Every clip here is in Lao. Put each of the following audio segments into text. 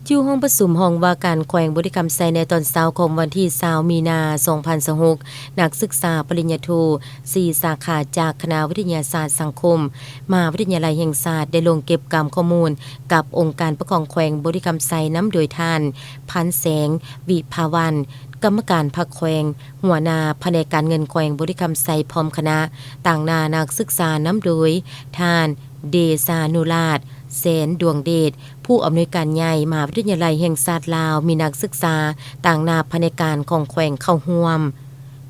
ຢູ່ຫ້ອງປະຊຸມຫ້ອງວ່າການແຂວງບໍລິຄຳໄຊໃນຕອນເຊົ້າຂອງວັນທີຊາວ ມີນາ ສອງພັນຊາວຫົກ, ນັກສຶກສາປະລິນຍາໂທ ສີ່ສາຂາຈາກຄະນະວິທະຍາສາດສັງຄົມ ມະຫາວິທະຍາໄລແຫ່ງຊາດ ໄດ້ລົງເກັບກຳຂໍ້ມູນກັບອົງການປົກຄອງແຂວງບໍລິຄຳໄຊ ນຳໂດຍທ່ານ ພັນແສງ ວິພາວັນ ກຳມະການພັກແຂວງ, ຫົວໜ້າພະແນກການເງິນແຂວງບໍລິຄຳໄຊ ພ້ອມຄະນະ, ຕາງໜ້ານັກສຶກສານຳໂດຍທ່ານ ເດຊານຸລາດ ແສນດວງເດດ ຜູ້ອຳນວຍການໃຫຍ່ ມະຫາວິທະຍາໄລແຫ່ງຊາດລາວ, ມີນັກສຶກສາຕາງໜ້າພະແນກການຂອງແຂວງເຂົ້າຮ່ວມ.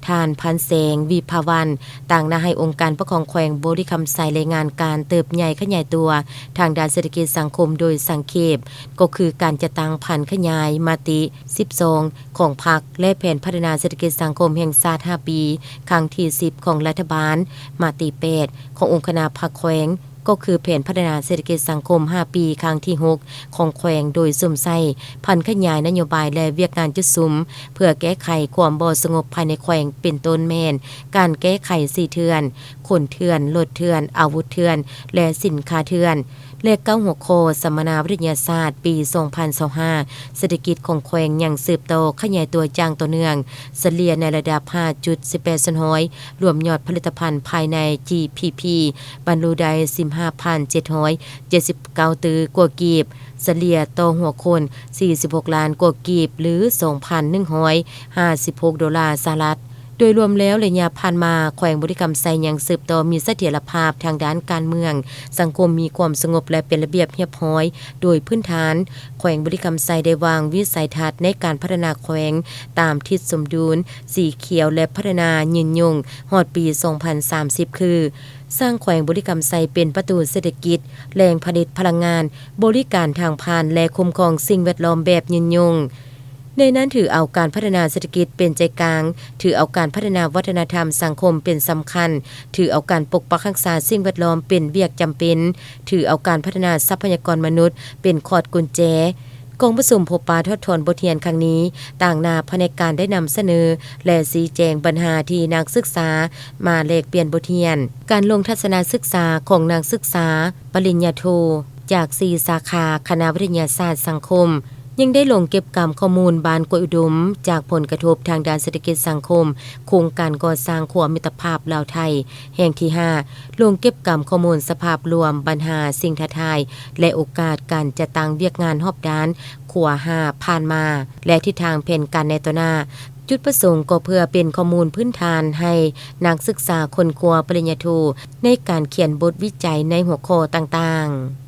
ທ່ານ ພັນແສງ ວິພາວັນ ຕາງໜ້າໃຫ້ອົງການປົກຄອງແຂວງບໍລິຄຳໄຊລາຍງານການເຕີບໃຫຍ່ຂະຫຍາຍຕົວທາງດ້ານເສດຖະກິດສັງຄົມໂດຍສັງເຂບ ກໍຄືການຈັດຕັ້ງຜັນຂະຫຍາຍມະຕິສິບສອງຂອງພັກ ແລະ ແຜນພັດທະນາເສດຖະກິດສັງຄົມແຫ່ງຊາດຫ້າປີ ຄັ້ງທີສິບຂອງລັດຖະບານ, ມະຕິແປດຂອງອົງຄະນະພັກແຂວງ ກໍຄືແຜນພັດທະນາເສດຖະກິດສັງຄົມຫ້າປີ ຄັ້ງທີຫົກຂອງແຂວງ ໂດຍສຸມໃສ່ຜັນຂະຫຍາຍນະໂຍບາຍ ແລະ ວຽກງານຈຸດສຸມ ເພື່ອແກ້ໄຂຄວາມບໍ່ສະຫງົບພາຍໃນແຂວງ ເປັນຕົ້ນແມ່ນ ການແກ້ໄຂສີເຖື່ອນ, ຄົນເຖື່ອນ, ລົດເຖື່ອນ, ອາວຸດເຖື່ອນ ແລະ ສິນຄ້າເຖື່ອນ ແລະ ເກົ້າຫົວຂໍ້ສຳມະນາວິທະຍາສາດປີສອງພັນຊາວຫ້າ ເສດຖະກິດຂອງແຂວງຍັງສືບຕໍ່ຂະຫຍາຍຕົວຢ່າງຕໍ່ເນື່ອງ, ສະເລ່ຍໃນລະດັບຫ້າຈຸດສິບແປດສ່ວນຮ້ອຍ ລວມຍອດຜະລິດຕະພັນພາຍໃນ ຈີພີພີ ບັນລຸໄດ້ສິບຫ້າພັນເຈັດຮ້ອຍເຈັດສິບເກົ້າຕື້ກວ່າກີບ, ສະເລ່ຍຕໍ່ຫົວຄົນສີ່ສິບຫົກລ້ານກວ່າກີບ ຫຼື ສອງພັນໜຶ່ງຮ້ອຍຫ້າສິບຫົກໂດລາສະຫະລັດ. ໂດຍລວມແລ້ວ, ໄລຍະຜ່ານມາ, ແຂວງບໍລິຄຳໄຊຍັງສືບຕໍ່ມີສະຖຽນລະພາບທາງດ້ານການເມືອງ, ສັງຄົມມີຄວາມສະຫງົບ ແລະ ເປັນລະບຽບຮຽບຮ້ອຍ. ໂດຍພື້ນຖານ, ແຂວງບໍລິຄຳໄຊໄດ້ວາງວິໄສທັດໃນການພັດທະນາແຂວງຕາມທິດສົມດຸນສີຂຽວ ແລະ ພັດທະນາຍືນຍົງຮອດປີສອງພັນສາມສິບ ຄື ສ້າງແຂວງບໍລິຄຳໄຊເປັນປະຕູເສດຖະກິດ, ແຫຼ່ງຜະລິດພະລັງງານ, ບໍລິການທາງຜ່ານ ແລະ ຄຸ້ມຄອງສິ່ງແວດລ້ອມແບບຍືນຍົງ. ໃນນັ້ນຖືເອົາການພັດທະນາເສດຖະກິດເປັນໃຈກາງ, ຖືເອົາການພັດທະນາວັດທະນະທຳສັງຄົມເປັນສຳຄັນ, ຖືເອົາການປົກປັກຮັກສາສິ່ງແວດລ້ອມເປັນວຽກຈຳເປັນ, ຖືເອົາການພັດທະນາຊັບພະຍາກອນມະນຸດເປັນຂອດກຸນແຈ. ກອງປະຊຸມພົບປະຖອດຖອນບົດຮຽນຄັ້ງນີ້, ຕາງໜ້າພະແນກການໄດ້ນຳສະເໜີ ແລະ ຊີ້ແຈງບັນຫາທີ່ນັກສຶກສາມາແລກປ່ຽນບົດຮຽນ. ການລົງທັດສະນະສຶກສາຂອງນັກສຶກສາປະລິນຍາໂທ ຈາກສີ່ສາຂາຄະນະວິທະຍາສາດສັງຄົມ ຍັງໄດ້ລົງເກັບກຳຂໍ້ມູນບ້ານກວຍອຸດົມ ຈາກຜົນກະທົບທາງດ້ານເສດຖະກິດສັງຄົມ ໂຄງການກໍ່ສ້າງຂົວມິດຕະພາບລາວໄທແຫ່ງທີຫ້າ, ລົງເກັບກຳຂໍ້ມູນສະພາບລວມບັນຫາ, ສິ່ງທ້າທາຍ ແລະ ໂອກາດການຈັດຕັ້ງວຽກງານຮອບດ້ານຂົວຫ້າຜ່ານມາ ແລະ ທິດທາງແຜນການໃນຕໍ່ໜ້າ. ຈຸດປະສົງກໍເພື່ອເປັນຂໍ້ມູນພື້ນຖານໃຫ້ນັກສຶກສາຄົ້ນຄວ້າປະລິນຍາໂທ ໃນການຂຽນບົດວິໄຈໃນຫົວຂໍ້ຕ່າງໆ.